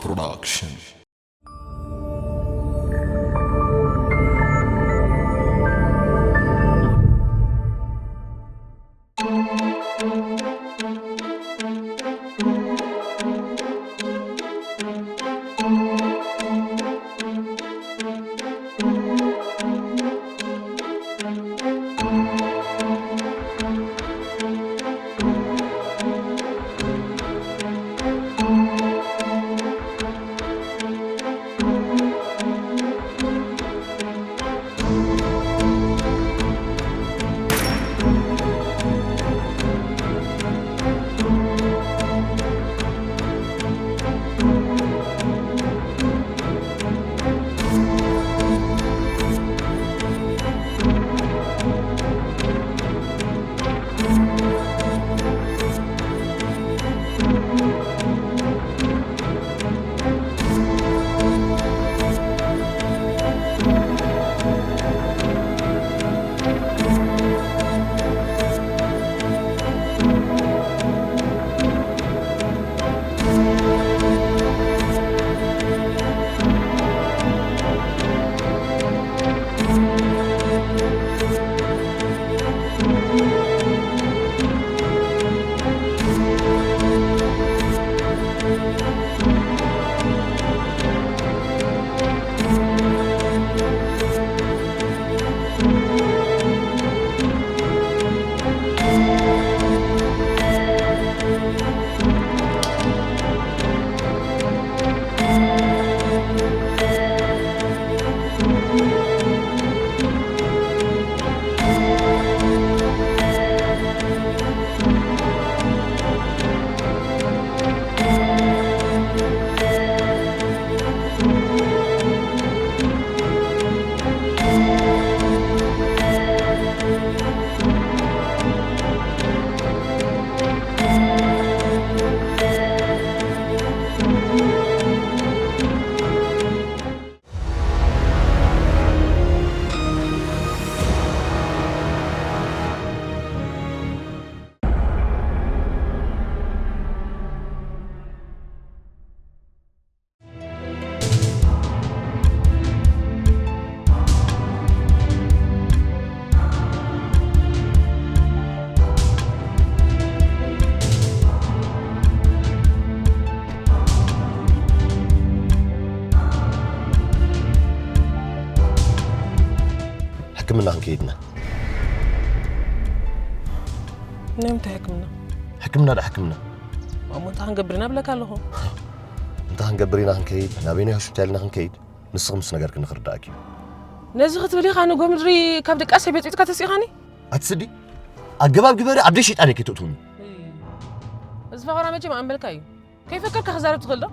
Production. ሕክምና ክንከይድ ኢና። ናይ ምንታይ ሕክምና? ሕክምና ዳ ሕክምና። እሞ እንታይ ክንገብር ኢና ብለካ ኣለኹ። እንታይ ክንገብር ኢና ክንከይድ? ናበየናይ ሆስፒታል ኢና ክንከይድ? ንስኺ ምስ ነገርክኒ ክርዳእኪ እዩ። ነዚ ክትብል ኢኻ ንጎ ምድሪ ካብ ድቃሰይ በጥቢጥካ ተሲእኻኒ? ኣቲ ስዲ፣ ኣገባብ ግበሪ፣ ኣብ ደይ ሸይጣን እየ ከይትእትውኒ። እዚ ፈኸራ መቸም ኣንበልካ እዩ። ከይፈከርካ ክዛረብ ትኽእል ዶ?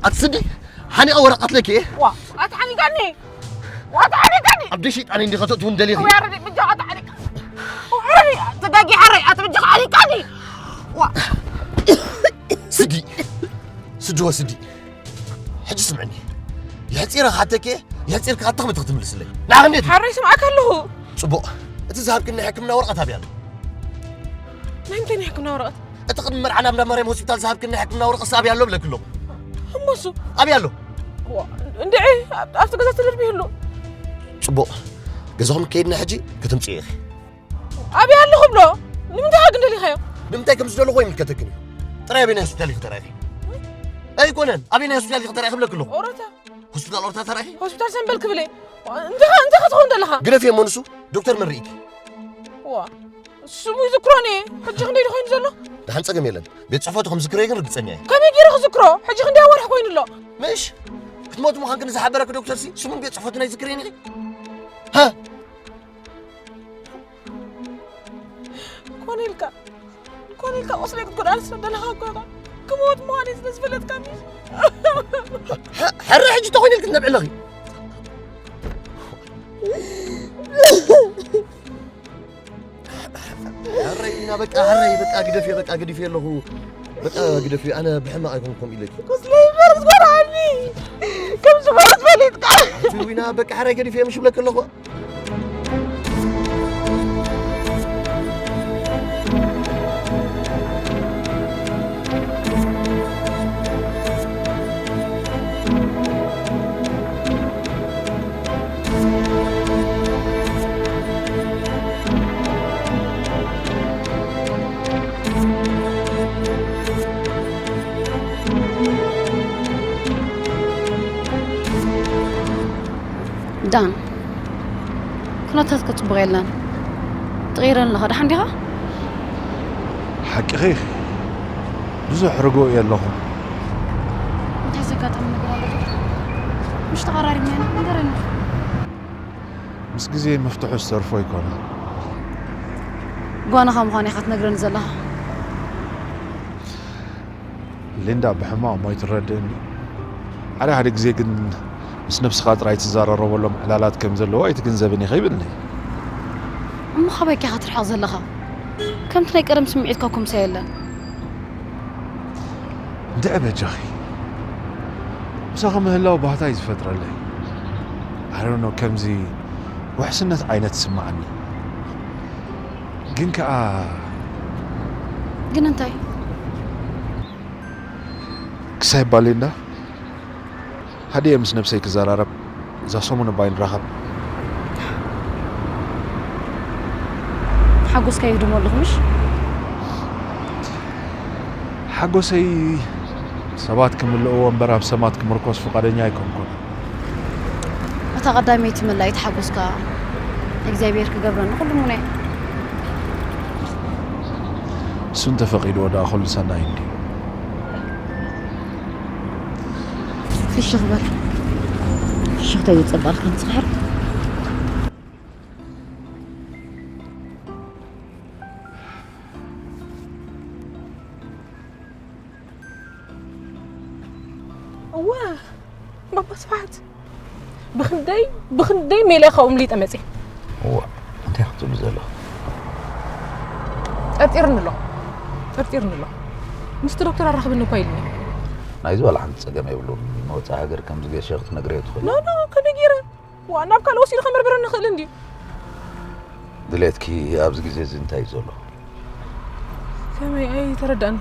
ኣቲ ስዲ፣ ሓኒቐ ወረቐት ለኪ እየ። ዋ፣ ኣቲ ሓኒቃኒ። ዋ፣ ኣቲ ሓኒቃኒ። ኣብ ደይ ሸይጣን እንዲ ከተእትውኒ ደሊኺ። ዋ፣ ያረዲ፣ ብጃኻ ኣቲ ሓኒቃ። ዋ፣ ያረዲ፣ ተጋጊ ሓረይ፣ ኣቲ ብጃኻ ሓኒቃኒ። ዋ። ስዲ፣ ስዲ ወስዲ። ሕጂ ስምዕኒ። የሕጺረ ክሓተኪ እየ፣ የሕጺርካ ኣታ መትኽ ትምልስለይ። ንዓኽ እንዴት? ሓረይ ስምዓካ ኣለኹ። ጽቡቕ። እቲ ዝሃብክኒ ናይ ሕክምና ወረቐት ኣበይ ኣሎ? ናይ ምንታይ ናይ ሕክምና ወረቐት? እቲ ቅድሚ መርዓ ናብ እንዳ ማርያም ሆስፒታል ዝሃብክኒ ናይ ሕክምና ወረቐት ኣበይ ኣሎ ብለኪ ኣለኹ። እሞሱ? ኣበይ ኣሎ? ዋ፣ እንድዒ፣ ኣብ-፣ ኣብቲ ገዛ ተደርቢዩ ኣሎ። ጽቡቕ። ገዛኹም ከይድና ሕጂ ከተምጽኢ ኢኺ። ኣበይ ኣለኹ ብሎ? ንምንታይ ግን ደሊኻዮ? ንምንታይ ከም ዝደለኹ ኣይምልከተክን እዩ። ጥራይ ኣበይ ናይ ሆስፒታል ኢኺ ተራኢኺ? ኣይኮነን፣ ኣበይ ናይ ሆስፒታል ኢኺ ተራኢኺ ብለኪ ኣለኹ። ኦሮታ። ሆስፒታል ኦሮታ ተራኢኺ? ሆስፒታል ሰምበል ክብል እየ። እንታይ ከ-፣ እንታይ ከ ትኸውን ደለኻ? ግደፍዮ እሞ ንሱ፣ ዶክተር መርኢኪ። ዋ፣ ስሙ ይዝክሮን እየ። ሕጂ ክንደይ ዶ ኮይኑ ዘሎ? ደሓን ጸገም የለን። ቤት ጽሕፈቱ ከም ዝክረዮ ግን ርግጸኛ እየ። ከመይ ገይረ ክዝክሮ? ሕጂ ክንደይ ኣዋርሕ ኮይኑ ኣሎ? ምሽ፣ ክትሞት ምዃንክን ዝሓበረኪ ዶክተርሲ፣ ስሙን ቤት ጽሕፈቱን ኣይዝክርዮን ኢኺ? ሃ? ኮነ ኢልካ፣ ኮነ ኢልካ ቁስለይ ክትጎድኣኒ ስለ ደለኻ እኮ ኢኻ። ክመውት ምዃነይ ስለ ዝፈለጥካኒ። ሐ-፣ ሐረ ሕጂ ተኾይነ ኢልክ ትነብዕ ኣለኺ። ሐረይ ኢና በቃ፣ ሐረይ በቃ ግደፍዮ፣ በቃ ግደፍዮ ኣለኹ። በቃ ግደፍዮ፣ ኣነ ብሕማቕ ኣይኮንኩ ከምኡ ኢለኪ። ቁስለይ እምበር ክትጎድኣኒ። ከም ዝሞት ፈሊጥካ። ኣቲ ዊና በቃ ሐረይ ገዲፍዮ ምሽ ብለኪ ኣለኹ። ዳን፣ ኩነታትካ ጽቡቕ የለን። ትቕይረኒ ኣለኻ፣ ደሓን ዲኻ? ሓቂኺ ኢኺ። ብዙሕ ርጉእ እየ ኣለኹ። እንታይ ዘጋጠመ ነገር ኣሎ ዶ? ምሽ ተቐራሪብና ኢና፣ ንገረኒ። ምስ ግዜ መፍትሑ ዝተርፎ ኣይኮነን። ጓንኻ ምዃን ኢኻ ትነግረኒ ዘለኻ። ሊንዳ ብሕማቕ እሞ ኣይትረድእኒ። ሓደ ሓደ ግዜ ግን ምስ ነብስኻ ጥራይ ትዘራረበሎም ዕላላት ከም ዘለዎ ኣይትግንዘብን ኢኻ ይብልኒ። እሞ ካበይ ኢኻ ትርሕቕ ዘለኻ? ከምቲ ናይ ቀደም ስምዒትካ ኮምሳ የለን። እንድዒ በጃኺ ምሳኺ ምህላው ባህታ እዩ ዝፈጥረለይ። ኣረኖ ከምዚ ውሕስነት ዓይነት ትስምዓኒ። ግን ከኣ ግን እንታይ? ክሳይ ባሌንዳ ሃዲየ ምስ ነብሰይ ክዘራረብ እዛ ሰሙን እባይ ንራኸብ። ሓጎስካ ይህድሞ ኣለኹ ምሽ? ሓጎሰይ ሰባት ክምልእዎ እምበር ኣብ ሰማት ክምርኮስ ፍቓደኛ ኣይኮንኩን። እታ ቀዳመይቲ መላኢት ሓጎስካ እግዚኣብሔር ክገብረኒ ኩሉ ምነ። እሱ እንተፈቒድዎ ደኣ ኩሉ ሰናይ እንድዩ። ፍሽኽ በል። ፍሽኽታ ይጸባልካ ንጽሕር። እወ ባባ ስብሓት፣ ብኽንደይ ብኽንደይ ሜልያ ካብኡ ምሊጠ መፅየ። እዋ እንታይ ክትብሉ ዘለኹ? ጠርጢርኒ ኣሎ፣ ጠርጢርኒ ኣሎ። ምስቲ ዶክተር ኣራኽብኒ እኳ ኢሉኒ። ናይዚ ዋላ ሓንቲ ጸገም የብሉን። ንወጻኢ ሃገር ከም ዝገሸ ክትነግረዮ ትኽእል። ኖ ኖ፣ ከመይ ገይረ? ዋ፣ ናብ ካልእ ወሲዱ ከመርምረኒ ይኽእል እንድዩ። ድሌትኪ ኣብዚ ግዜ እዚ እንታይ እዩ ዘሎ? ከመይ ኣይተረዳእኒ።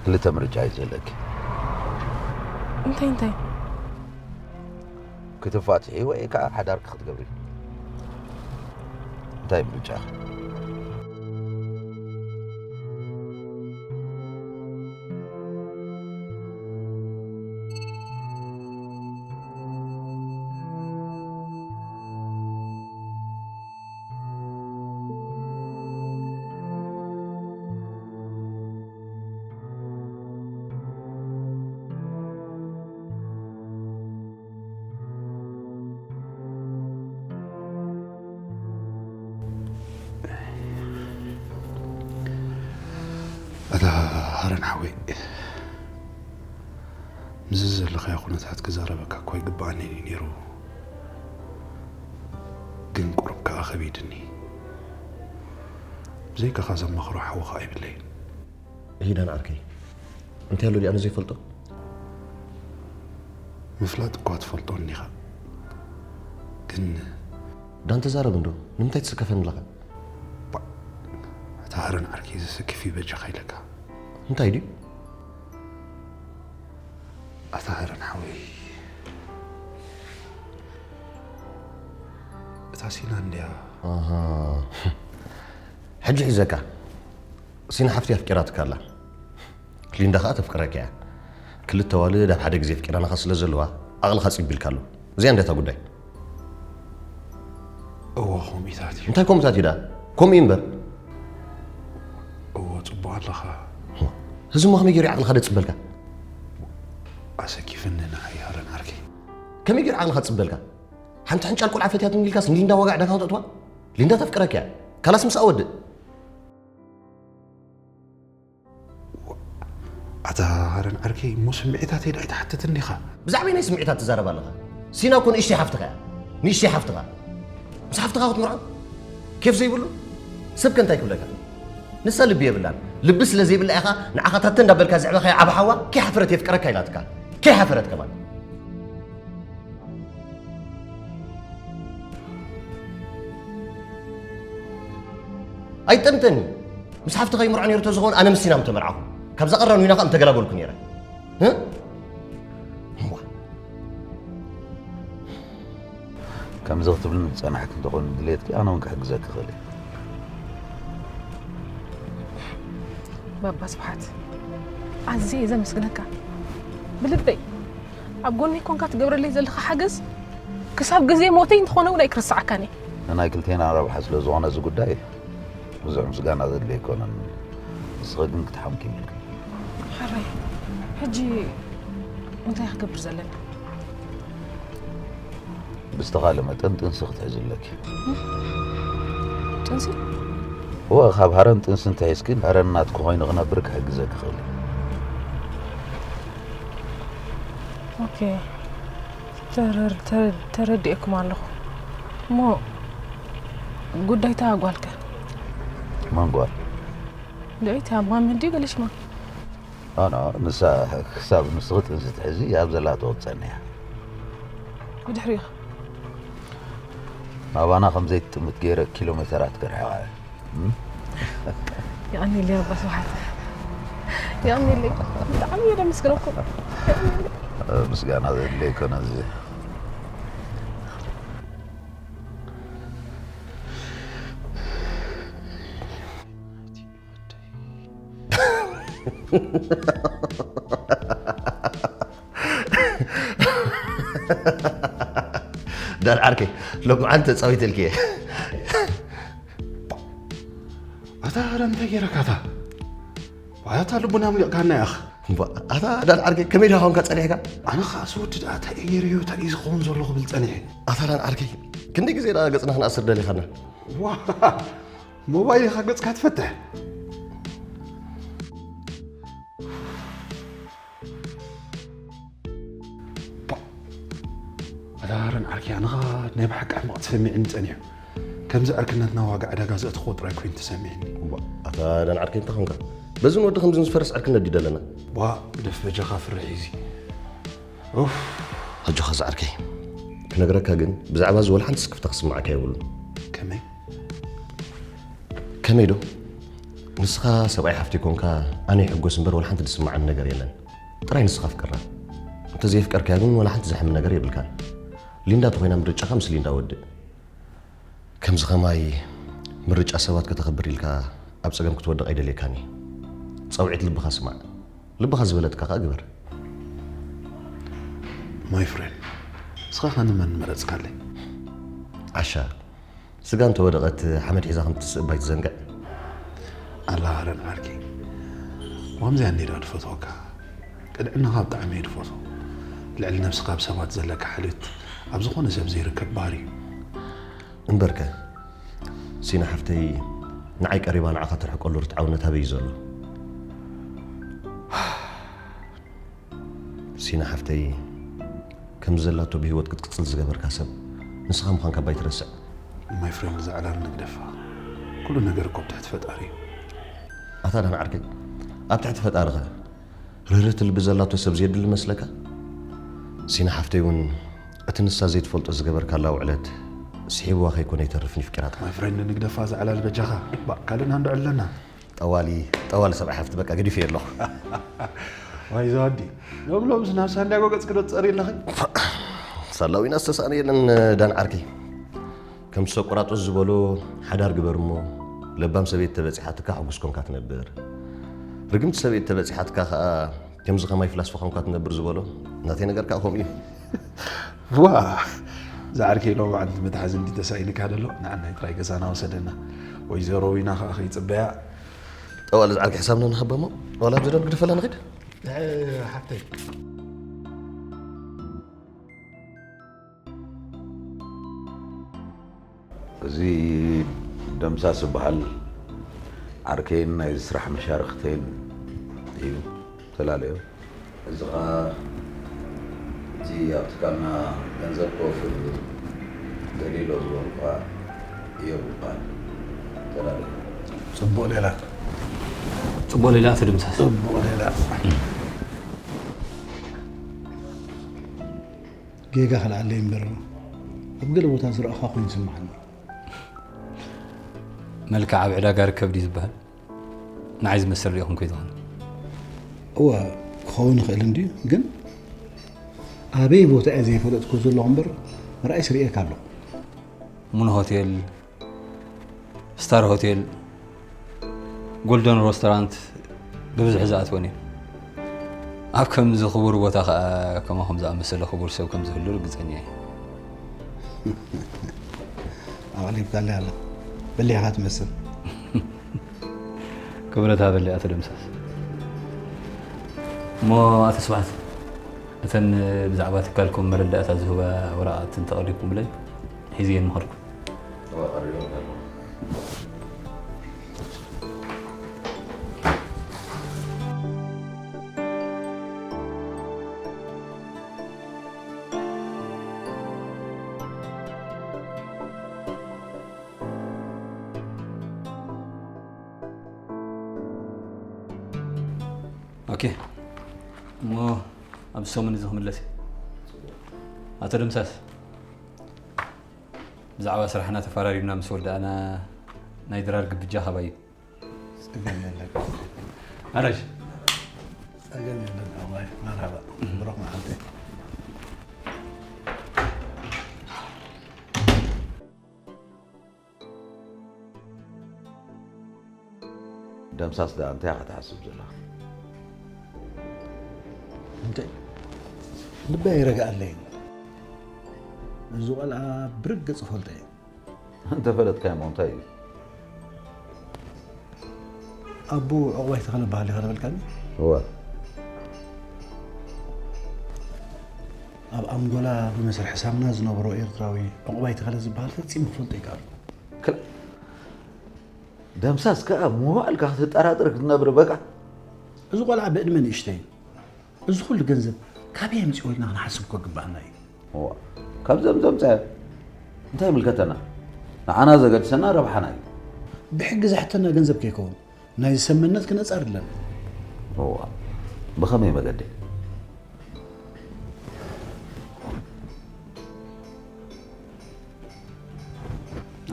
ክልተ ምርጫ እዩ ዘለኪ። እንታይ እንታይ? ክትፋትሒ ወይ ከዓ ሓዳርኪ ክትገብሪ። እንታይ ምርጫ? ኣታ ሃረን ሓወይ፣ ምስዚ ዘለኻዮ ኩነታት ክዛረበካ እኮ ኣይግብኣንን እዩ ነይሩ። ግን ቁሩብ ከኣ ከቢድኒ። ብዘይካኻ ዘማኽሮ ሓው ኸኣ የብለይን። ሂዳን ዓርከይ፣ እንታይ ኣሎ ድዩ ኣነ ዘይፈልጦ? ምፍላጥ እኳ ትፈልጦ እንዲኻ፣ ግን ዳን ተዛረብ እንዶ፣ ንምንታይ ትስከፈኒ ኣለኻ? ኣታ ሃረን ዓርከይ ዘሰክፍ እዩ በጃኻ ኢለካ። እንታይ ድዩ? ኣታ ሃረን ሓወይ፣ እታ ሲና እንድያ። ኣሃ። ሕጂ ሒዘካ። ሲና ሓፍቲ ኣፍቂራትካ ኣላ። ሊንዳ ኸኣ ተፍቅረካ እያ። ክልተ ኣዋልድ ኣብ ሓደ ግዜ ኣፍቂራናኻ ስለ ዘለዋ፣ ዓቕልኻ ጽቢልካ ኣሎ። እዚኣ እንድያ እታ ጉዳይ። እወ፣ ከምኡታት እዩ። እንታይ ከምኡታት እዩ ደኣ? ከምኡ እዩ እምበር። እወ፣ ጽቡቕ ኣለኻ። እዚ እሞ ከመይ ገይሩ ዓቕልኻ ደጽበልካ? ኣሰኪፍኒ ንዓይ ሃረን ዓርከይ። ከመይ ገይሩ ዓቕልኻ ጽበልካ? ሓንቲ ሕንጫል ቆልዓ ፈትያትኒ ኢልካስ ንሊንዳ ዋጋ ዕዳጋ ከተእትዋ? ሊንዳ ተፍቅረካ እያ። ካላስ ምስኣ ወድእ። ኣታ ሃረን ዓርከይ፣ እሞ ስምዒታተይ ደኣ ኣይትሓትትን ዲኻ? ብዛዕባይ ናይ ስምዒታት ትዛረብ ኣለኻ? ሲና እኮ ንእሽተይ ሓፍትኻ እያ። ንእሽተይ ሓፍትኻ። ምስ ሓፍትኻ ክትምርዖ? ኬፍ ዘይብሉ? ሰብ ከ እንታይ ክብለካ? ንሳ ልቢ የብላን። ልቢ ስለ ዘይብላ ኢኻ ንዓኻ ታተ እንዳበልካ ዘዕበኻያ ዓቢ ሓዋ ከይሓፈረት የፍቅረካ ኢላትካ። ከይሓፈረት ከማን። ኣይጠምተኒ። ምስ ሓፍትኻ ይምርዖ ነይሩ ተዝኸውን ኣነ ምስ ሲና ምተመርዓኹ። ካብዛ ቀራን ዊና ከኣ ምተገላገልኩ ነይረ። እ? እዋ። ከምዚ ክትብልኒ ዝጸናሕኪ እንተኾይኑ ድሌትኪ ኣነ እውን ክሕግዘኪ እኽእል እየ። ባባ ስብሓት፣ ኣዝየ እየ ዘመስግነካ ብልበይ። ኣብ ጎነይ ኮንካ ትገብረለይ ዘለኻ ሓገዝ ክሳብ ግዜ ሞተይ እንተኾነ እውን ኣይክርስዓካን እየ። ንናይ ክልቴና ረብሓ ስለ ዝኾነ እዚ ጉዳይ ብዙሕ ምስጋና ዘድልዮ ኣይኮነን። ንስኺ ግን ክትሓምኪ ይብልኪ። ሕራይ፣ ሕጂ እንታይ ክገብር ዘለኒ? ብዝተኻለ መጠን ጥንሲ ክትሕዚ ኣለኪ። ጥንሲ? እወ፣ ካብ ሃረን ጥንሲ እንተሒዝኪ ሃረን ናትኪ ኮይኑ ክነብር ክሕግዘኪ ክእል እዩ። ኦኬ፣ ተረር- ተረ- ተረዲኤኩም ኣለኹ። እሞ ጉዳይታ ጓልከ? መን ጓል? ልዕሊታ ማሚ እንዲ ገለሽማ። ኣነ ንሳ ክሳብ ንስኺ ጥንሲ ትሕዚ ኣብ ዘላቶ ክትጸንሕ እያ። ብድሕሪኻ? ኣባና ከም ዘይትጥምት ገይረ ኪሎ ሜተራት ከርሕቓ እየ። እም? የቐንየለይ ኣባ ስብሓት። የቐንየለይ። ብጣዕሚ እየ ደመስግነኩም። ምስጋና ዘድልዮ ኣይኮነን እዚ። ዳን ዓርከይ፣ ሎምዓንቲ ተጻዊተልኪ እየ። ኣታ ረ እንታይ ገይረካ ኣታ? ዋይ ኣታ ልቡና ምሊቕካና ያኽ። እምባ፣ ኣታ ዳን ዓርከይ፣ ከመይ ዲኻ ኮንካ ጸኒሕካ? ኣነ ኸኣ ስወዲ ደኣ እንታይ እየ ገይረዮ፣ እንታይ እዩ ዝኸውን ዘሎ ክብል ጸኒሐ። ኣታ ዳን ዓርከይ፣ ክንደይ ግዜ ደኣ ገጽና ክንኣስር ደሊኻና? ዋ፣ ሞባይል ኢኻ ገጽካ ትፈትሕ? ባ፣ ኣታ ረን ዓርኪ፣ ኣነ ኸኣ ናይ ብሓቂ ሕማቕ ተሰሚዕኒ ጸኒሑ። ከምዚ ዕርክነትና ዋጋ ዕዳጋ ዘእተኽዎ ጥራይ ኮይኑ ተሰሚዕኒ። ባ፣ ኣታ ዳን ዓርከይ እንታይ ኾንካ? በዚ ንወዲ ከምዚ ዝፈርስ ዕርክነት ድዩ ደለና? ባ፣ ግደፍ በጃኻ ፍርሒ እዚ። ኡፍ። ኣጆኻ ዝዓርከይ። ክነግረካ ግን ብዛዕባ እዚ ወላ ሓንቲ ስክፍታ ክስምዓካ የብሉን። ከመይ? ከመይ ዶ? ንስኻ ሰብኣይ ሓፍተይ ኮንካ ኣነ ይሕጎስ እምበር ወላ ሓንቲ ዝስምዓኒ ነገር የለን። ጥራይ ንስኻ ኣፍቅራ። እንተዘየፍቀርካያ ግን ወላ ሓንቲ ዘሕሚ ነገር የብልካን። ሊንዳ ተኾይና ምርጫኻ ምስ ሊንዳ ወድእ። ከምዚ ኸማይ ምርጫ ሰባት ከተኽብር ኢልካ ኣብ ጸገም ክትወድቕ ኣይደልየካን እየ። ጻውዒት ልብኻ ስማዕ። ልብኻ ዝበለትካ ኸኣ ግበር። My friend፣ ንስኻ ኸ ንመን ምመረጽካለይ? ዓሻ፣ ስጋ እንተወደቐት ሓመድ ሒዛ ከም ትስእባ ኣይትዘንግዕ። ኣላ ረን ዓርከይ፣ ዋምዚያ እንዲዳ ድፈትወካ። ቅንዕናኻ ብጣዕሚ እየ ድፈትዎ። ልዕሊ ነብስኻ ኣብ ሰባት ዘለካ ሓልዮት ኣብ ዝኾነ ሰብ ዘይርከብ ባህሪ እዩ። እምበርከ፣ ሲና ሓፍተይ ንዓይ ቀሪባ ንዓኻ ተርሕቀሉ ርትዓውነት ኣበይ እዩ ዘሎ? ሲና ሓፍተይ፣ ከምዚ ዘላቶ ብህይወት ክትቅጽል ዝገበርካ ሰብ ንስኻ ምዃንካ እባ ኣይትረስዕ። My friend፣ እዛ ዕላል ንግደፋ። ኩሉ ነገር እኮ ኣብ ትሕቲ ፈጣሪ እዩ። ኣታ ዳን ዓርከይ፣ ኣብ ትሕቲ ፈጣሪ ኸ ርህርህቲ ልቢ ዘላቶ ሰብ ዘየድሊ መስለካ? ሲና ሓፍተይ እውን እቲ ንሳ ዘይትፈልጦ ዝገበርካላ ውዕለት ስሒብዋ ከይኮነ ኣይተርፍን ይፍቅራታ። My friend፣ ንግደፋ እዛ ዕላል በጃኻ። ባእ፣ ካልእ ናንዶ ዕለና። ጠዋሊ፣ ጠዋሊ ሰብኣይ ሓፍቲ በቃ ገዲፈዮ ኣለኹ። ዋይ ዘዋዲ፣ ሎም ሎምስ ናብ ሳንዲያጎ ገጽኪ ዶ ትጸሪ ኣለኺ? ሳላዊና ዝተሳእነ የለን ዳን ዓርከይ። ከም ሶቅራጦስ ዝበሎ ሓዳር ግበር እሞ ለባም ሰበይቲ ተበጺሓትካ ሕጉስ ኮንካ ትነብር። ርግምቲ ሰበይቲ ተበጺሓትካ ከኣ ከምዚ ከማይ ፍላስፋ ኮንካ ትነብር ዝበሎ ናተይ ነገር ከኣ ከምኡ እዩ። ዋ፣ ዝዓርከይ ሎማዓንቲ መትሓዚ እንዲ ተሳኢንካ ደሎ ንዓናይ ጥራይ ገዛና ወሰደና። ወይዘሮ ዊና ከኣ ከይጽበያ። ጠዋሊ ዝዓርከይ ሕሳብና ንሃባ እሞ ዋላ ኣብዚ ዶ ንግደፈላ ንኺድ? ንዕ ሓብተይ። እዚ ደምሳስ ዝበሃል ዓርከይን ናይ ስራሕ መሻርኽተይን እዩ። ተላለዮ። እዚ ኸኣ እቲ ኣብ ትካልና ገንዘብ ክወፍር ደልዩ ኣሎ ዝበልኩኻ እዮብ ይበሃል። ተላለዮ። ጽቡቕ ሌላ። ጽቡቕ ሌላ ኣቶ ደምሳስ። ጽቡቕ ሌላ። ጌጋ ከልዓለይ እምበር ኣብ ገለ ቦታ ዝረኣኻ ኮይኑ ይስምዓኒ። መልክዕ ኣብ ዕዳጋ ርከብ ድዩ ዝበሃል? ንዓይ ዝመስል ሪኢኹም ከይትኾኑ። እወ ክኸውን ይኽእል እንድዩ፣ ግን ኣበይ ቦታ እየ ዘይፈለጥኩ ዘለኹ እምበር ምርኣይስ ርእየካ ኣለኹ። ሙን ሆቴል፣ ስታር ሆቴል፣ ጎልደን ሮስተራንት ብብዝሒ ዝኣትወን እየን። ኣብ ከምዚ ክቡር ቦታ ኸኣ ከማኹም ዝኣመሰለ ክቡር ሰብ ከም ዝህሉ ርግጸኛ እየ። ኣቕሊብካለይ ኣላ። በሊሕኻ ትመስል። ክብረት ሃበለይ ኣቶ ደምሳስ። እሞ ኣቶ ስብሓት፣ እተን ብዛዕባ ትካልኩም መረዳእታ ዝህባ ወረቓቕቲ እንተቐሪብኩምለይ ሒዘየን ምኸድኩ። ኦኬ፣ እሞ ኣብ ሰሙን እዚ ክምለስ እየ። ኣቶ ደምሳስ፣ ብዛዕባ ስራሕና ተፈራሪምና ምስ ወዳእና ናይ ድራር ግብጃ ካባይ እዩ። ጸገም የለን። ኣራሽ። ጸገም የለን ኣባይ፣ መርሃባ። ብሩኽ መዓልቲ። ደምሳስ ደኣ እንታይ ኢኻ ትሓስብ ዘለኻ? እንታይ? ልበይ ኣይረግኣለይን። እዚ ቆልዓ ብርግጽ እፈልጦ እየ። እንተፈለጥካዮ እሞ እንታይ እዩ? ኣቦኡ ዕቑባይ ተኽለ በሃል ኢኻ ዝበልካኒ? እወ። ኣብ ኣንጎላ ብመስርሒ ሳሙና ዝነበሮ ኤርትራዊ ዕቑባይ ተኽለ ዝበሃል ፈጺሙ ክፈልጦ ይከኣል። ክላ-፣ ደምሳስ ከኣ ሞባይልካ ክትጠራጥር ክትነብር በቃ። እዚ ቆልዓ ብዕድመ ንእሽተይ እዩ። እዚ ኩሉ ገንዘብ ካበይ ኣምጺኦ ኢልና ክንሓስብ እኮ ግባኣና እዩ። እዋ፣ ካብ ዘምዘምፀ እንታይ ይምልከተና? ንዓና ዘገድሰና ረብሓና እዩ። ብሕጊ ዘሕተና ገንዘብ ከይከውን ናይ ሰመነት ክነጻር ኣለና። እዋ፣ ብኸመይ መገዲ?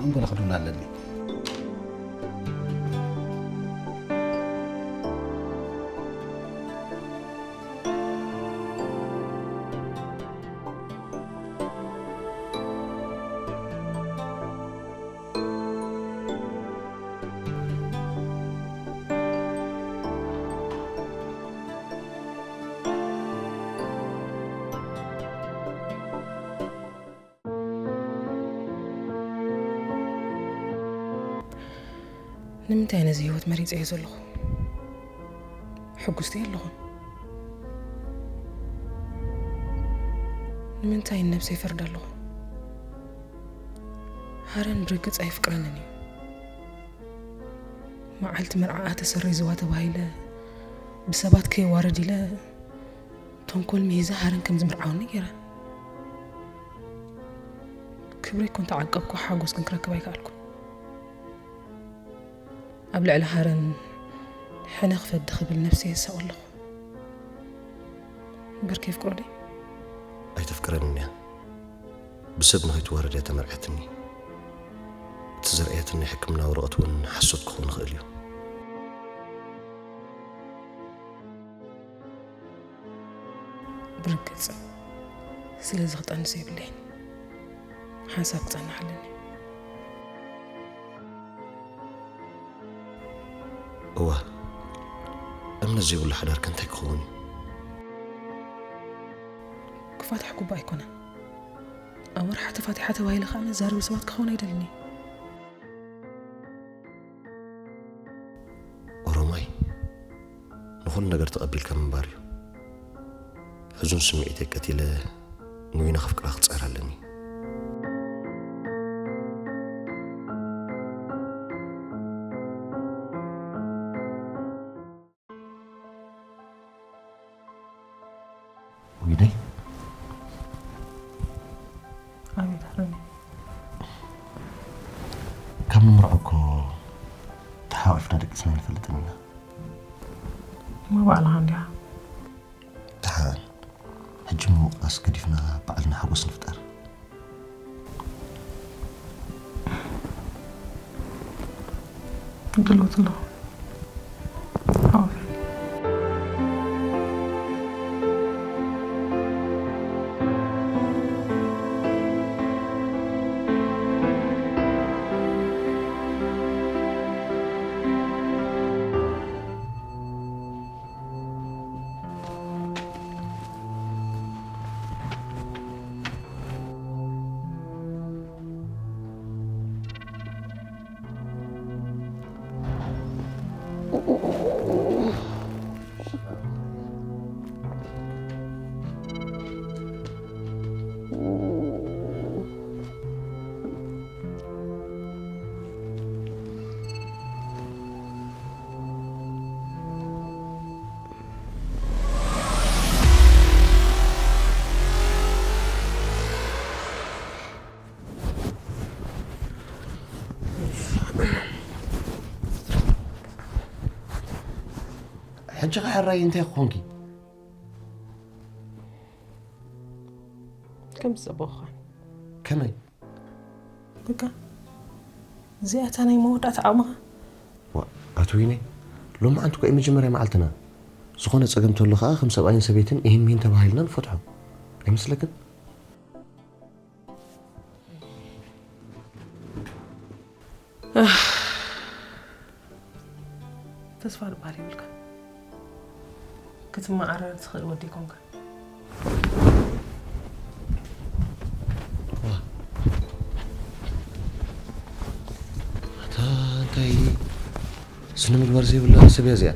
ኣንጎላ ክድውል ኣለኒ። ንምንታይ ነዚ ህይወት መሪጸዮ ዘለኹ? ሕጉስቲ የለኹን። ንምንታይ ንነብሰይ ፈርድ ኣለኹ? ሃረን ብርግጽ ኣይፍቅረንን እዩ። መዓልቲ መርዓኣ ተሰሪዝዋ ተባሂለ፣ ብሰባት ከይዋረድ ኢለ፣ ተንኮል ምሂዘ ሃረን ከም ዝምርዓወኒ ገይረ። ክብረይ እኮ እንተዓቀብኩ ሓጎስ ግን ክረክብ ኣይከኣልኩን። ኣብ ልዕሊ ሃረን ሕነ ክፈዲ ክብል ነብሰይ የሳቑ ኣለኹ። እምበር ከየፍቅሮ ደይ? ኣይተፍቅረንን እያ። ብሰብ ንኸይትዋረድ እያ ተመርዕያትኒ። እቲ ዘርኣየትኒ ናይ ሕክምና ወረቐት እውን ሓሶት ክኸውን ይኽእል እዩ። ብርግጽ፣ ስለዚ ክጠንስ የብለይን። ሓንሳብ ክጸንሕ ኣለኒ። እወ፣ እምነት ዘይብሉ ሓዳር ከ እንታይ ክኸውን እዩ? ክፋታሕ ግቡእ ኣይኮነን። ኣመርሓ ተፋቲሓ ተባሂለ ከኣ መዛረቢ ሰባት ክኸውን ኣይደልን እየ። ኦሮማይ፣ ንኹሉ ነገር ተቐቢልካ ምንባር እዩ። ሕዙን ስምዒተይ ቀቲለ ንዊና ከፍቅራ ክጻር ኣለኒ። ዊደይ፣ ኣቤት ሃረኒ። ካብ ንምርዖ እኮ ተሓቋፊና ደቂስና ኣይንፈልጥን ኢና። እሞ ባዕልኻ እንዲኻ። ደሓን፣ ሕጂ ምውቃስ ገዲፍና ባዕልና ሓጎስ ንፍጠር። ድልውቲ ኣለኹ። ሓወይ። ሕጂ ኸ ሕራይ እንታይ ክኾንኪ? ከም ዝጸበኹኻን። ከመይ? በቃ እዚኣ እታ ናይ መወዳእታ ዓቕምኻ። ዋ፣ ኣቶ ዊነ፣ ሎማዓንቲ እኮ እዩ መጀመርያ መዓልትና። ዝኾነ ጸገም ተሎ ኸዓ ከም ሰብኣይን ሰበይትን ኢሂን ሚሂን ተባሂልና ንፈትሖ። ኣይመስለክን? ተስፋ ድባል ይብልካ። ክትመዓረር ትኽእል ወዲ ይኮንካ። ኣታ እንታይ ስነ ምግባር ዘይብላ ሰብ እያ እዚኣ።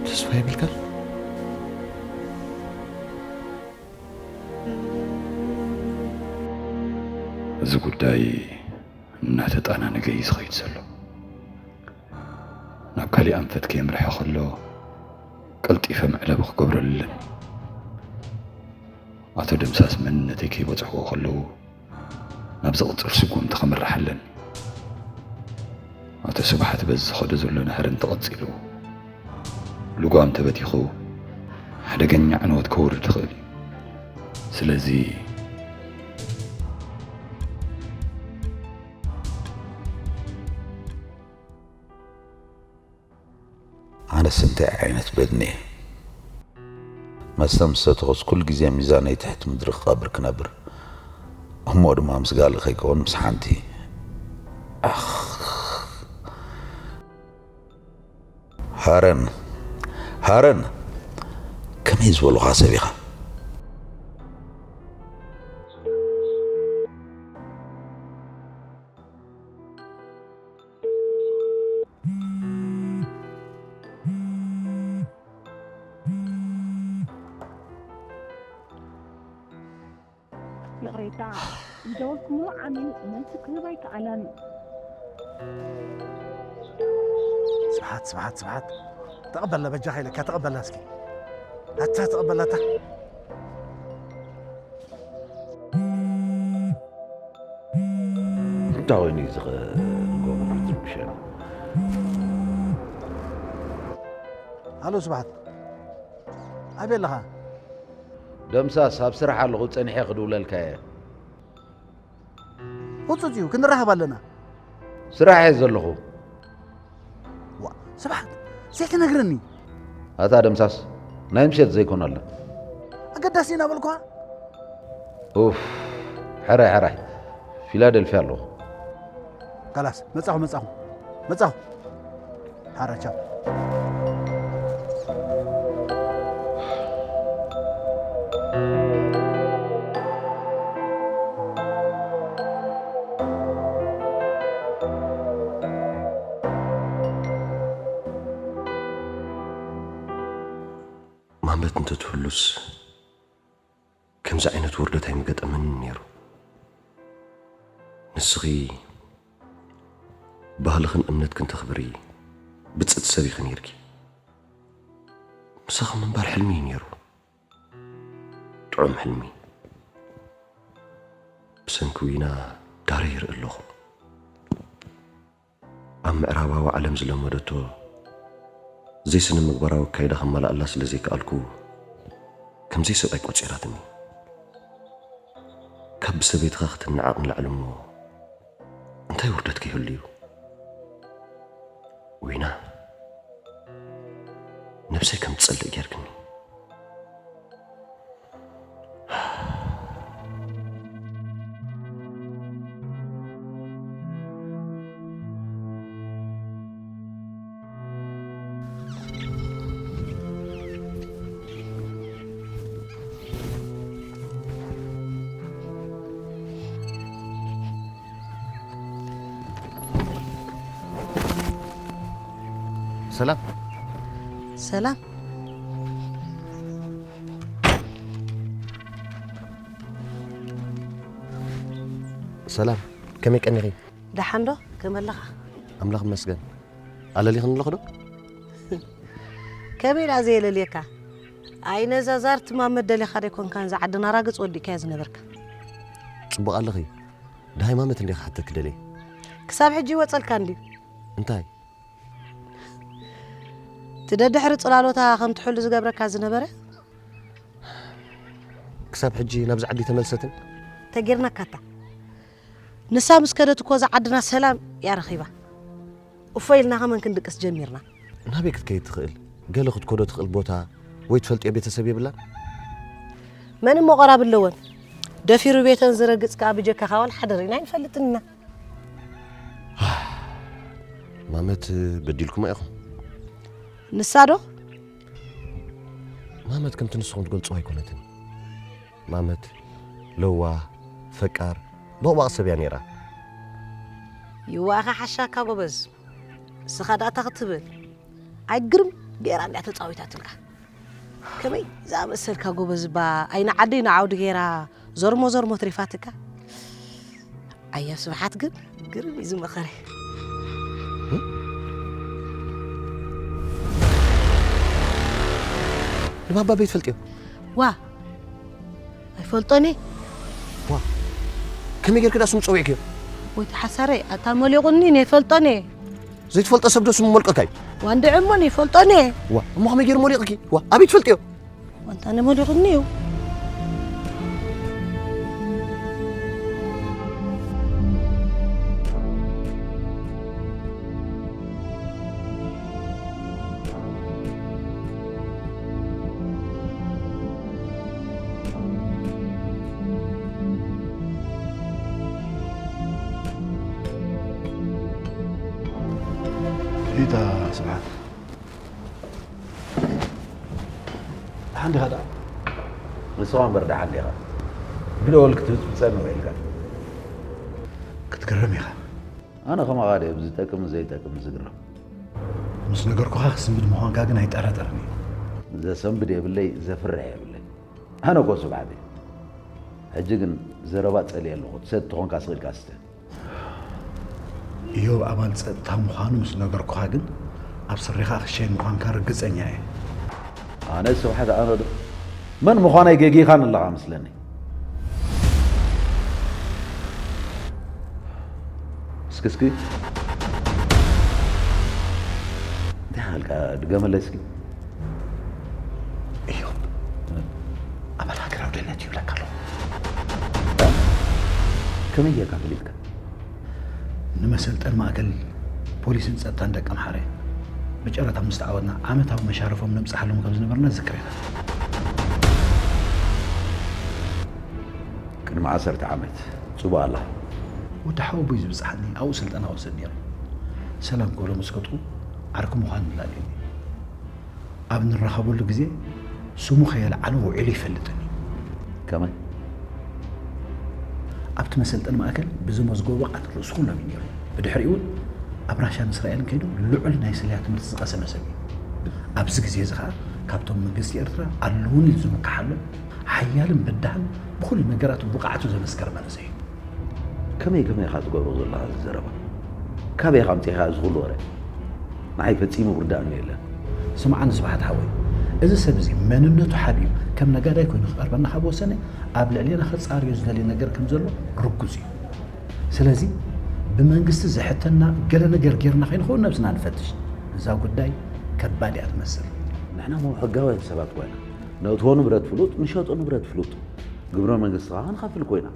ተስፋ ይብልካ? እዚ ጉዳይ እናተጣናነገ እዩ ዝኸይድ ዘሎ። ናብ ካሊእ ኣንፈት ከየምርሐ ከሎ ቀልጢፈ መዕለቢ ክገብረሉ ኣለኒ። ኣቶ ደምሳስ መንነተይ ከይበጽሕዎ ከለዉ ናብ ዝቕጽል ስጉምቲ ክምራሕ ኣለኒ። ኣቶ ስብሓት በዚ ዝኸዶ ዘሎ ናህሪ እንተቐጺሉ ልጓም ተበቲኹ ሓደገኛ ዕንወት ከውርድ ይኽእል እዩ። ስለዚ ኣነስ እንታይ ዓይነት በድኒ እየ? መስተ ምስ ሰተኹስ ኩሉ ግዜ ሚዛነይ ትሕቲ ምድሪ ክቐብር ክነብር፣ እሞ ድማ ምስ ጋል ከይከውን ምስ ሓንቲ። ኣኽ። ሃረን፣ ሃረን፣ ከመይ ዝበሉኻ ሰብ ኢኻ? ይቕሬታ፣ ዝደወልኩምሉ ዓሚል መልሲ ክህብ ኣይከኣለን። ስብሓት ስብሓት ስብሓት፣ ተቐበልና በጃኻ ኢለካ፣ ተቐበልና እስኪ። ኣታ ተቐበልና ኣታ። እንታይ ኮይኑ እዩ ዝኸ ንጎቦ ክትርብሸና? ሃሎ ስብሓት፣ ኣበይ ኣለኻ? ደምሳስ ኣብ ስራሕ ኣለኹ፣ ጸኒሐ ክድውለልካ እየ። ህጹጽ እዩ፣ ክንራኸብ ኣለና። ስራሕ እየ ዘለኹ። ዋ፣ ስብሓት፣ ዘይትነግረኒ? ኣታ ደምሳስ፣ ናይ ምሸት ዘይኮነልና። ኣገዳሲ ኢና በልኳ። ኡፍ፣ ሕራይ ሕራይ፣ ፊላደልፊያ ኣለኹ። ካላስ፣ መጻኹ፣ መጻኹ፣ መጻኹ። ሓራቻ። ኡፕስ፣ ከምዚ ዓይነት ውርደት ኣይምገጠመንን ነይሩ። ንስኺ ባህልኽን እምነትክን ተኽብሪ ብጽእቲ ሰብ ኢኺ ነይርኪ። ምሳኺ ምንባር ሕልሚ እዩ ነይሩ። ጥዑም ሕልሚ። ብሰንኪ ዊና ዳረ ይርኢ ኣለኹ። ኣብ ምዕራባዊ ዓለም ዝለመደቶ ዘይስነ ምግባራዊ ኣካይዳ ከማልኣላ ስለ ዘይከኣልኩ፣ ከም ዘይሰብኣይ ቆጺራትኒ። ካብ ብሰበይትኻ ክትነዓቕ ንላዕሊ እሞ እንታይ ውርደት ከይህሉ እዩ? ዊና፣ ነብሰይ ከም ትጸልእ ጌርክኒ። ሰላም። ሰላም። ሰላም፣ ከመይ ቀኒኺ? ደሓን ዶ? ከመይ ኣለኻ? ኣምላኽ ይመስገን። ኣለሊኽኒ ኣለኹ ዶ? ከመይ ኢላ ዘየለልየካ? ኣይነዛዛር ትማመት ደሊኻ ዶ ኣይኮንካን፣ እዛ ዓድና ራግጽ ወዲእካያ ዝነበርካ? ጽቡቕ ኣለኺ። ደሃይ ማመት እንዲኻ ሓተኪ ደልየ። ክሳብ ሕጂ ይወጸልካ እንድዩ? እንታይ? እቲ ደድሕሪ ጽላሎታ ከም ትሕሉ ዝገብረካ ዝነበረ? ክሳብ ሕጂ ናብዚ ዓዲ ተመልሰትን? ተጌርናካታ። ንሳ ምስ ከደት እኮ እዛ ዓድና ሰላም እያ ረኺባ። እፎይ ኢልና ከመን ክንድቅስ ጀሚርና። ናበይ ክትከይድ ትኽእል? ገለ ክትከዶ ትኽእል ቦታ ወይ ትፈልጥዮ ቤተሰብ የብላን? መን እሞ ቀራብ ኣለወን? ደፊሩ ቤተን ዝረግጽ ከኣ ብጀካኻ ዋላ ሓደ ርኢና ኣይንፈልጥን ኢና። ማመት በዲልኩማ ኢኹም። ንሳ ዶ? ማመት ከምቲ ንስኹም ትገልጽዋ ኣይኮነትን። ማመት ለዋህ፣ ፈቃር፣ ቦቕባቕ ሰብ እያ ነይራ። ይዋእኻ ሓሻካ ጎበዝ። ንስኻ ደኣ እንታይ ክትብል? ኣይ ግርም ገይራ እንድያ ተጻዊታትልካ። ከመይ ዝኣመሰልካ ጎበዝ እባ ኣይኒ ዓዲ ንዓውዲ ገይራ ዞርሞ ዞርሞ ትሪፋትካ። ኣያ ስብሓት ግን ግርም እዩ ዝመኸረ። ንባባ ቤት ፈልጥዮ። ዋ፣ ኣይፈልጦን እየ። ዋ፣ ከመይ ጌርኪ ደኣ ስሙ ጸዊዕክዮ? ወይ ተሓሳረይ፣ ኣታ መሊቑኒ፣ ኣይፈልጦን እየ። ዘይትፈልጦ ሰብ ዶ ስሙ መልቀካይ? ዋ፣ እንድዒ እሞ ኣይፈልጦን እየ። ዋ፣ እሞ ከመይ ገይሩ መሊቕኪ? ዋ፣ ኣበይ ትፈልጥዮ? ዋ፣ እንታይ መሊቑኒ እዩ? ሪታ ስብሓት፣ ደሓን ዲኻ ደኣ? ንስኻ እምበር ደሓን ዲኻ? ብደወል ክትህዝ ብጸንሑ ኢልካ። ክትግረም ኢኻ። ኣነ ከማኻ ድየ ብዝጠቅምን ዘይጠቅምን ዝግረም? ምስ ነገርኩኻ ክስንብድ ምዃንካ ግን ኣይጠራጠርን እየ። ዘሰንብድ የብለይ፣ ዘፍርሕ የብለይ። ኣነ እኮ ስብሓት እየ። ሕጂ ግን ዘረባ ጸልየ ኣለኹ። ትሰቲ ተኾንካ ስቕ ኢልካ ስተ። ኢዮብ ኣባል ጸጥታ ምዃኑ ምስ ነገርኩኻ ግን ኣብ ስሪኻ ክሸይን ምዃንካ ርግጸኛ እየ። ኣነ ስብሓት ኣነ ዶ? መን ምዃነይ ገጊኻን ኣለኻ መስለኒ። እስኪ፣ እስኪ። እንታይ ሓልካ? ድገመለይ እስኪ። ኢዮብ፣ ኣባል ሃገራዊ ድሕነት እዩ ይብለካ ኣለኹ። ከመይ ጌርካ ፈሊጥካ? ንመሰልጠኒ ማእከል ፖሊስን ጸጥታን ደቂ ኣምሓረ ብጨረታ ምስ ተዓወትና ዓመታዊ መሻርፎም ነብጽሓሎም ከም ዝነበርና ዝዝክር ኢና። ቅድሚ ዓሰርተ ዓመት። ጽቡቕ ኣላ። ወዲ ሓወቦይ ዝብጽሓኒ ኣብኡ ስልጠና ወስድ ነይሩ። ሰላም ክብሎ ምስ ከድኩ ዓርኩ ምዃኑ ኣላልዩኒ። ኣብ ንራኸበሉ ግዜ ስሙ ከየልዓሎ ውዒሉ ይፈልጥን እዩ። ከመይ? ኣብቲ መሰልጠኒ ማእከል ብዝመዝገቦ ብቕዓት ርእሱ ኩሎም እዩ ነይሩ። ብድሕሪኡ እውን ኣብ ራሻን እስራኤልን ከይዱ ልዑል ናይ ስለያ ትምህርቲ ዝቐሰመ ሰብ እዩ። ኣብዚ ግዜ እዚ ኸኣ ካብቶም መንግስቲ ኤርትራ ኣለዉን ኢሉ ዝምክሓሎም ሓያልን በዳህን ብኹሉ ነገራቱ ብቕዓቱ ዘመስከረ መንእሰይ እዩ። ከመይ ከመይ ኢኻ ትገብሮ ዘለኻ እዚ ዘረባ? ካበይ ኢኻ ኣምጺእኻ እዚ ኩሉ ወረ? ንዓይ ፈጺሙ ክርዳእኒ የለን። ስምዓኒ ስብሓት ሓወይ፣ እዚ ሰብ እዚ መንነቱ ሓቢኡ ከም ነጋዳይ ኮይኑ ክቐርበና ካብ ወሰነ ኣብ ልዕሌና ከጻርዮ ዝደልዮ ነገር ከም ዘሎ ርጉጽ እዩ። ስለዚ ብመንግስቲ ዝሕተና ገለ ነገር ጌርና ከይንኸውን ነብስና ንፈትሽ። እዛ ጉዳይ ከባድ እያ ትመስል። ንሕና እሞ ሕጋውያን ሰባት ኮይና ነእትዎ ንብረት ፍሉጥ፣ ንሸጦ ንብረት ፍሉጥ፣ ግብረ መንግስቲ ከዓ ክንኸፍል ኮይና።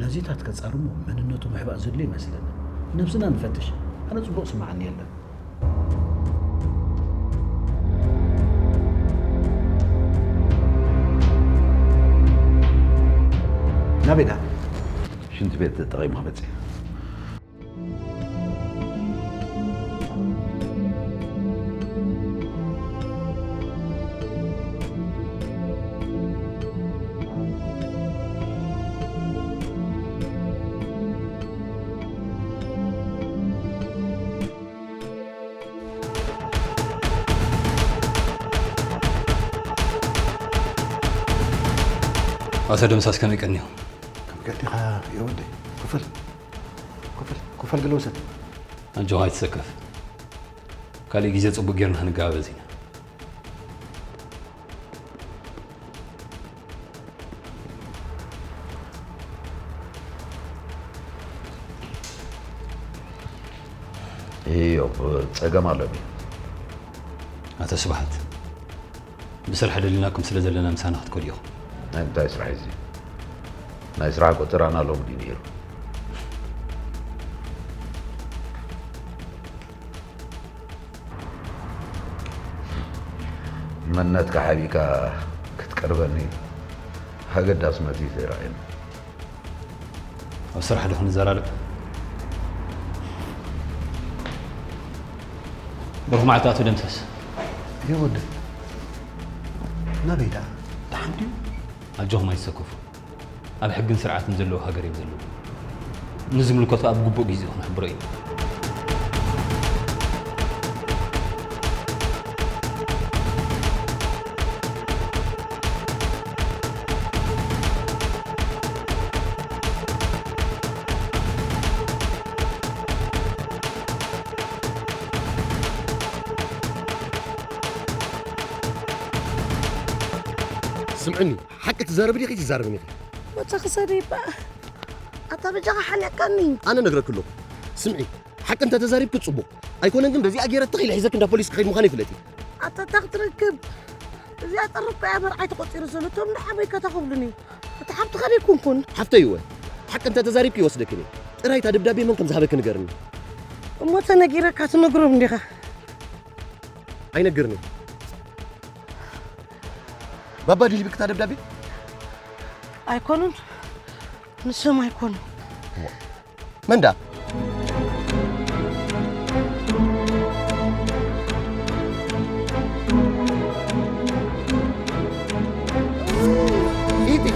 ነዚታት ከጻርሞ መንነቱ ምሕባእ ዘድልዮ ይመስለኒ። ነብስና ንፈትሽ። ኣነ ጽቡቕ ስምዓኒ የለን። ናበይ ኢኻ? ሽንቲ ቤት ተጠቒምካ መጽእ። ኣቶ ደምሳስ ከመይ ቀኒኹም? ከም ቀኒኻ የወደይ። ክፈል፣ ክፈል፣ ክፈል ገለ ውሰድ። ኣጆኻ ኣይትሰከፍ። ካልእ ግዜ ጽቡቕ ጌርና ክንገባበዝ ኢና። እዮብ፣ ጸገም ኣለኒ። ኣቶ ስብሓት፣ ብስራሕ ደሊናኩም ስለ ዘለና ምሳና ክትከዱ ኢኹም። ናይ እንታይ ስራሕ እዚ? ናይ ስራሕ ቆጸራና ሎሚ ድዩ ነይሩ? መንነትካ ሓቢእካ ክትቀርበኒ ኣገዳስነት እዩ ዘይረኣየኒ። ኣብ ስራሕ ዶ ክንዘራረብ? ብሩኽ መዓልቲ ኣቶ ደምሰስ። እዮ ወደ ናበይ ደኣ? ደሓን ድዩ? ኣጆኹም ኣይትሰከፉ። ኣብ ሕግን ስርዓትን ዘለዎ ሃገር እዮም ዘለዉ። ንዝምልከቶ ኣብ ግቡእ ግዜኡ ክንሕብሮ ኢና። ስምዕኒ፣ ሓቂ ትዛረቢ ዲኺ ትዛረብን ኢኺ? ወጻኺ ሰደይ በኣ። ኣታ በጃኻ ሓኒቕካኒ። ኣነ ነግረኪ ኣለኹ። ስምዒ፣ ሓቂ እንተ ተዛሪብኪ ጽቡቕ። ኣይኮነን ግን በዚኣ ገይረ ትኽ ኢለ ሒዘኪ እንዳ ፖሊስ ክኸይድ ምዃነይ ፍለጢ። ኣታ እንታይ ክትረክብ? እዚኣ ጥሪ እኮ እያ መርዓይ ተቖጺሩ ዘሎ። እቶም ንሓመይ ከታ ክብሉኒ። እቲ ሓብትኻ ደይኮንኩን። ሓፍተይ እወ። ሓቂ እንተ ተዛሪብኪ ይወስደክን እየ። ጥራይ እታ ደብዳቤ መን ከም ዝሃበኪ ንገርኒ። እሞ ተነጊረካ ትነግሮም እንዲኻ? ኣይነግርኒ። ባባ ድዩ ሂብኪ እታ ደብዳቤ? ኣይኮኑን። ንሶም ኣይኮኑን። መን ደኣ? ኢቲ።